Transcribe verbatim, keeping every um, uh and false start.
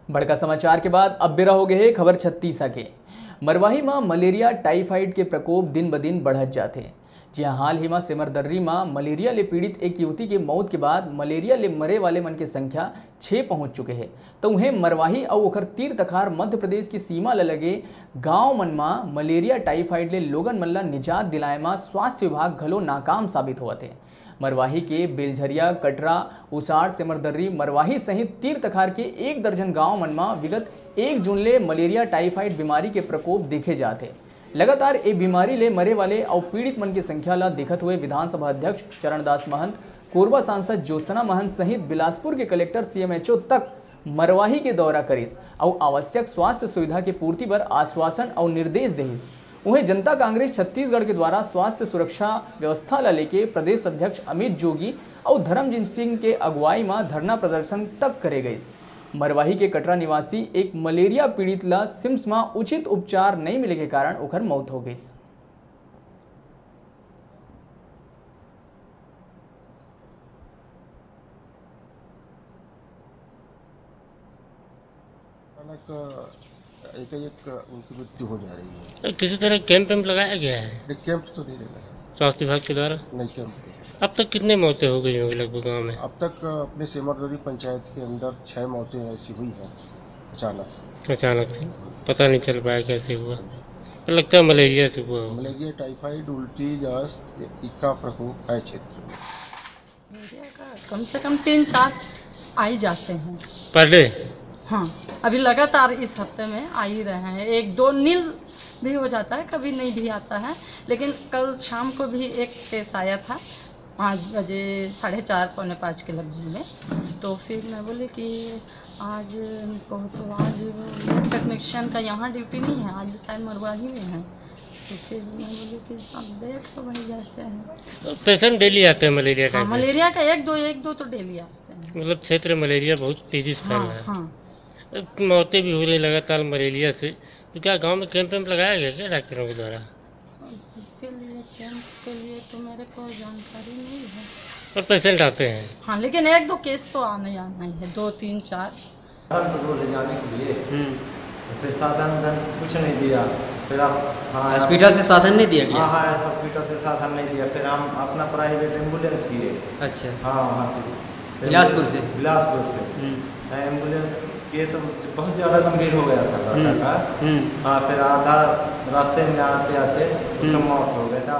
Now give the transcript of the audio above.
बड़का समाचार के बाद अब बेरा हो गए हे खबर छत्तीसा के। मरवाही म मलेरिया टाइफाइड के प्रकोप दिन ब दिन बढ़त जाथे। जी हां, हाल ही म सेमरदर्री म मलेरिया ले पीड़ित एक युवती के मौत के बाद मलेरिया ले मरे वाले मन के संख्या छह पहुंच चुके हे। तो उहें, मरवाही अउ ओखर तीर तखार मध्य प्रदेश की सीमा ल लगे गांव मन म मलेरिया टाइफाइड ले लोगन मन ल निजात दिलाए म स्वास्थ्य विभाग घलो नाकाम साबित होवत हे। मरवाही के बेलझरिया, कटरा, उसाड़, सेमरदर्री, मरवाही सहित तीर तखार के एक दर्जन गांव मन म विगत एक जून ले मलेरिया टाइफाइड बीमारी के प्रकोप देखे जात हे। लगातार ए बीमारी ले मरे वाले अउ पीड़ित मन के संख्या ल देखत हुए विधानसभा अध्यक्ष चरणदास महंत, कोरबा सांसद ज्योत्सना महंत सहित बिलासपुर के कलेक्टर सीएमएचओ तक मरवाही के दौरा करिस अउ आवश्यक स्वास्थ्य सुविधा के पूर्ति बर आश्वासन अउ निर्देश देहिस। उहें, जनता कांग्रेस छत्तीसगढ़ के द्वारा स्वास्थ्य सुरक्षा व्यवस्था ल लेके प्रदेश अध्यक्ष अमित जोगी अउ धर्मजीत सिंह के अगुवाई म धरना प्रदर्शन तक करे गइस। मरवाही के कटरा निवासी एक मलेरिया पीड़ित ल सिम्स म उचित उपचार नइ मिले के कारण ओखर मौत हो गइस। अचानक एकाएक उनकी मृत्यु हो जा रही है। किसी तरह कैंप वैम्प लगाया गया है? नहीं, कैंप तो नहीं लगा है। स्वास्थ्य विभाग के द्वारा? नहीं, कैंप नहीं। अब तक कितने मौतें हो गई होंगी लगभग गांव में? अब तक अपने सेमरदरी पंचायत के अंदर छः मौतें ऐसी हुई हैं अचानक। अचानक से पता नहीं चल पाया कैसे हुआ। लगता है मलेरिया से हुआ होगा। मलेरिया, टाइफाइड, उल्टी, दस्त, इसका प्रकोप है क्षेत्र में। मलेरिया का कम से कम तीन चार आ ही जाते हैं। Per day? हाँ, अभी लगातार इस हफ्ते में आ ही रहे हैं। एक दो नील भी हो जाता है, कभी नहीं भी आता है, लेकिन कल शाम को भी एक केस आया था पाँच बजे, साढ़े चार, पौने पाँच के लगभग में। तो फिर मैं बोली कि आज इनको तो आज वो टेक्नीशियन का यहाँ ड्यूटी नहीं है, आज शायद मरवाही में है। तो फिर मैं बोली कि अब देख लो भाई, जैसे है। तो पेशेंट डेली आते हैं मलेरिया हाँ, टाइप में? मलेरिया का एक दो, एक दो तो डेली आते हैं। मतलब क्षेत्र में मलेरिया बहुत तेजी से फैल हाँ, रहा है। हाँ। अब मौतें भी हो रही लगातार मलेरिया से, तो क्या गांव में कैंप वैम्प लगाया गया क्या डॉक्टरों के द्वारा? इसके लिए, कैंप के लिए तो मेरे को जानकारी नहीं है। पर पेशेंट आते हैं? हाँ, लेकिन एक दो केस तो आने आना ही है, दो तीन चार। साधन तो दो ले जाने के लिए, हम्म। तो फिर साधन धन कुछ नहीं दिया। फिर आप, हाँ, हॉस्पिटल से साधन नहीं दिया गया? हाँ, हाँ, हॉस्पिटल से साधन नहीं दिया। फिर हम अपना प्राइवेट एम्बुलेंस किए। अच्छा। हाँ, वहाँ से। फिर बिलासपुर से? बिलासपुर से। हम्म। हाँ, एम्बुलेंस किए तो बहुत ज़्यादा गंभीर हो गया था लड़का हम्म, का। हम्म। हाँ, फिर आधा रास्ते में आते आते उसका हम्म। मौत हो गया था।